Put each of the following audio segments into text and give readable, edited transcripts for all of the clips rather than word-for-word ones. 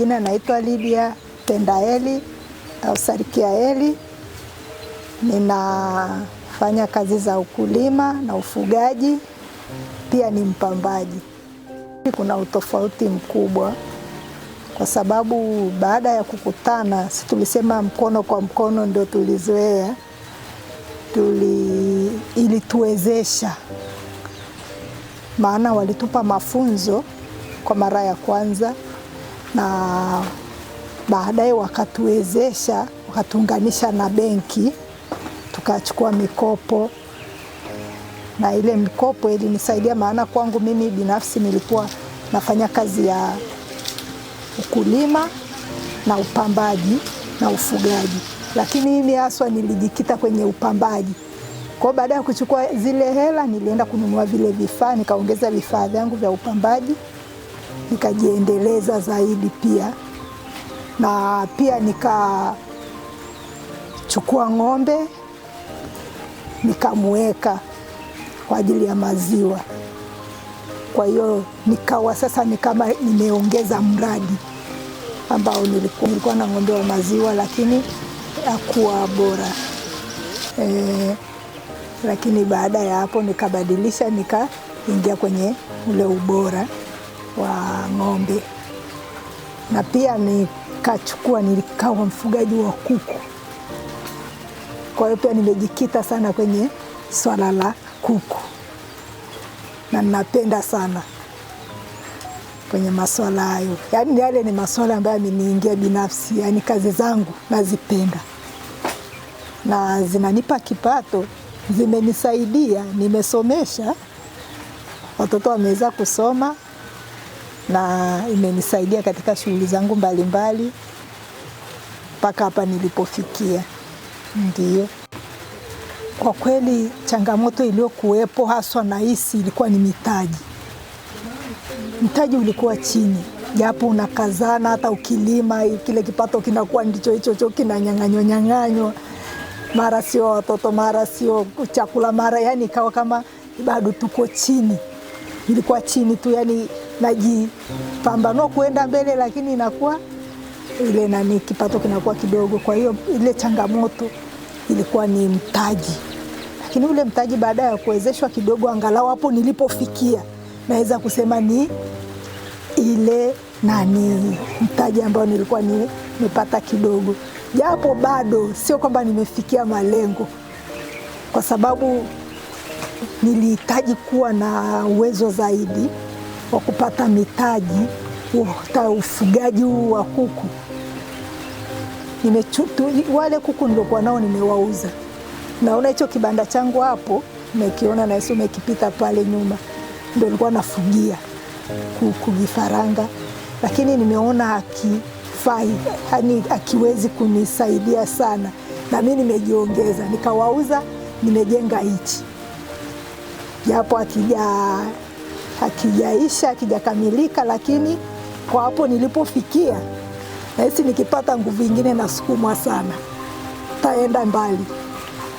Jina naitwa Lydia Pendaeli au Sarikiaeli. Ninafanya kazi za ukulima na ufugaji, pia ni mpambaji. Kuna utofauti mkubwa kwa sababu baada ya kukutana, si tulisema mkono kwa mkono ndio tulizoea, ilituwezesha, maana walitupa mafunzo kwa mara ya kwanza na baadaye wakatuwezesha, wakatuunganisha na benki, tukachukua mikopo, na ile mikopo ilinisaidia, maana kwangu mimi binafsi nilikuwa nafanya kazi ya ukulima na upambaji na ufugaji, lakini mimi haswa nilijikita kwenye upambaji. Kwa baada ya kuchukua zile hela nilienda kununua vile vifaa, nikaongeza vifaa vyangu vya upambaji, nikajiendeleza zaidi pia, na pia nikachukua ng'ombe nikamweka kwa ajili ya maziwa. Kwa hiyo nikawa sasa ni kama nimeongeza mradi ambao nilikuwa na ng'ombe wa maziwa, lakini hakuwa bora. Lakini baada ya hapo nikabadilisha, nikaingia kwenye ule ubora wa ng'ombe, na pia nikawa mfugaji wa kuku. Kwa hiyo pia nimejikita sana kwenye swala la kuku, na ninapenda sana kwenye maswala hayo. Yaani yale ni maswala ambayo yameniingia binafsi, yaani kazi zangu nazipenda na zinanipa kipato, zimenisaidia, nimesomesha watoto wameweza kusoma, na imenisaidia katika shughuli zangu mbalimbali mpaka hapa nilipofikia. Ndiyo. Kwa kweli changamoto iliyokuwepo haswa nahisi ilikuwa ni mitaji. Mtaji ulikuwa chini, japo unakazana, hata ukilima kile kipato kinakuwa ndicho hicho hicho, kinanyang'anywa nyang'anywa, mara sio watoto, mara sio chakula, mara yani ikawa kama bado tuko chini. Ilikuwa chini tu, yani najipambanua kuenda mbele, lakini inakuwa ile nani, kipato kinakuwa kidogo. Kwa hiyo ile changamoto ilikuwa ni mtaji, lakini ule mtaji baada ya kuwezeshwa kidogo, angalau hapo nilipofikia naweza kusema ni ile nani mtaji ambao nilikuwa nimepata kidogo, japo bado sio kwamba nimefikia malengo, kwa sababu nilihitaji kuwa na uwezo zaidi wa kupata mitaji hata ufugaji huu wa kuku. Wale kuku niliokuwa nao nimewauza. Naona hicho kibanda changu hapo umekiona, na Yesu umekipita pale nyuma, ndio nilikuwa nafugia kuku vifaranga, lakini nimeona hakifai, yani hakiwezi kunisaidia sana, na mimi nimejiongeza, nikawauza, nimejenga hichi, japo hakijaisha, hakijakamilika, lakini kwa hapo nilipofikia nahisi nikipata nguvu ingine nasukumwa sana, taenda mbali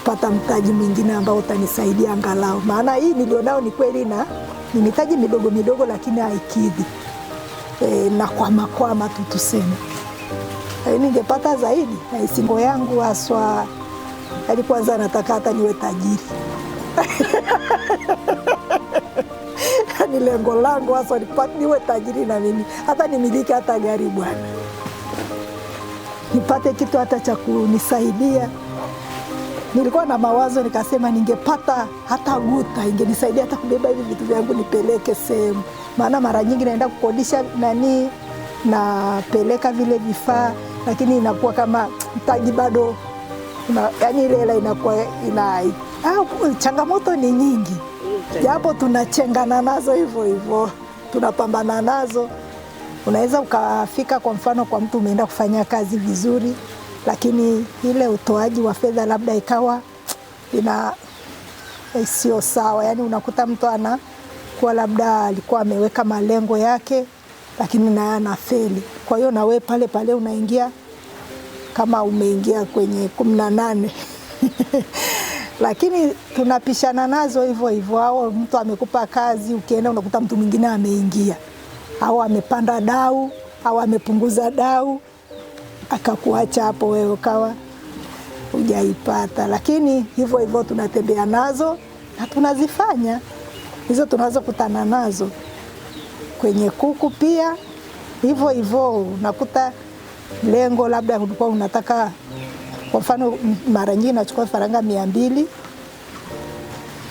pata mtaji mwingine ambao utanisaidia angalau, maana hii nilionao ni kweli na ni mitaji midogo midogo, lakini haikidhi na kwama kwama tu tuseme. Ningepata zaidi na isingo yangu haswa, yaani kwanza nataka hata niwe tajiri ni lengo langu haswa niwe tajiri na mimi hata nimiliki hata gari bwana, nipate kitu hata cha kunisaidia. Nilikuwa na mawazo nikasema, ningepata hata guta ingenisaidia hata kubeba hivi vitu vyangu nipeleke sehemu, maana mara nyingi naenda kukodisha nani, napeleka vile vifaa, lakini inakuwa kama mtaji bado, yaani ile hela inakuwa ina changamoto ni nyingi, japo tunachengana nazo hivyo hivyo, tunapambana nazo. Unaweza ukafika kwa mfano kwa mtu umeenda kufanya kazi vizuri, lakini ile utoaji wa fedha labda ikawa ina sio sawa. Yani unakuta mtu anakuwa labda alikuwa ameweka malengo yake, lakini naye anafeli. Kwa hiyo na wewe pale pale unaingia kama umeingia kwenye 18 lakini tunapishana nazo hivyo hivyo. Au mtu amekupa kazi, ukienda unakuta mtu mwingine ameingia au amepanda dau. au amepunguza dau akakuacha hapo, wewe ukawa hujaipata. Lakini hivyo hivyo tunatembea nazo na tunazifanya hizo tunazokutana nazo kwenye kuku pia hivyo hivyo, unakuta lengo labda ulikuwa unataka, kwa mfano, mara nyingi nachukua faranga 200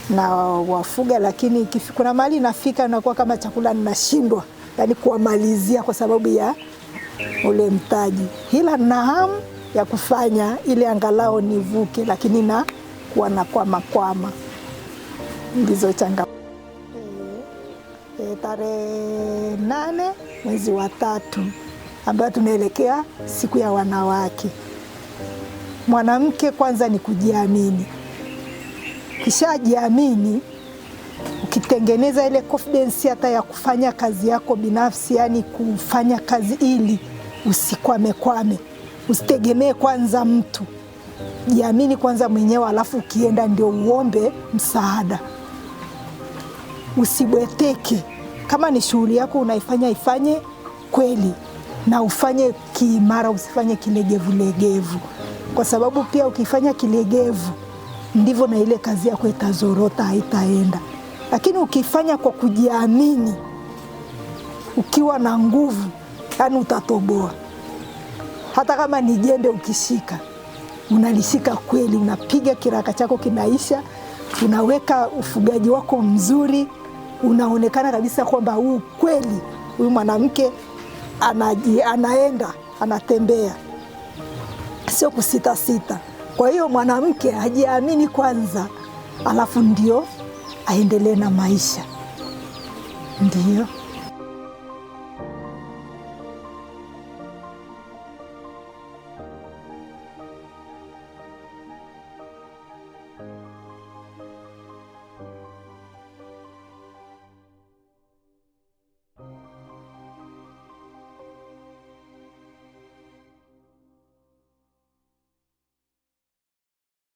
na wafuga, lakini kuna mahali nafika nakuwa kama chakula ninashindwa, yani kuwamalizia kwa sababu ya ule mtaji, ila na hamu ya kufanya ili angalau nivuke, lakini na kuwa na kwama kwama, ndizo changamoto. Tarehe 8 mwezi wa 3 ambayo tunaelekea siku ya wanawake. Mwanamke kwanza ni kujiamini. Kishajiamini, ukitengeneza ile confidence hata ya kufanya kazi yako binafsi, yani kufanya kazi ili usikwame kwame, usitegemee kwanza mtu, jiamini kwanza mwenyewe, alafu ukienda ndio uombe msaada. Usibweteke. Kama ni shughuli yako unaifanya, ifanye kweli na ufanye kiimara, usifanye kilegevulegevu, kwa sababu pia ukifanya kilegevu ndivyo na ile kazi yako itazorota, haitaenda. Lakini ukifanya kwa kujiamini, ukiwa na nguvu, yani utatoboa. Hata kama ni jembe ukishika, unalishika kweli, unapiga kiraka chako kinaisha, unaweka ufugaji wako mzuri, unaonekana kabisa kwamba huu kweli, huyu mwanamke anaenda, anatembea, sio kusita sita. Kwa hiyo mwanamke ajiamini kwanza, alafu ndio aendelee na maisha. Ndio.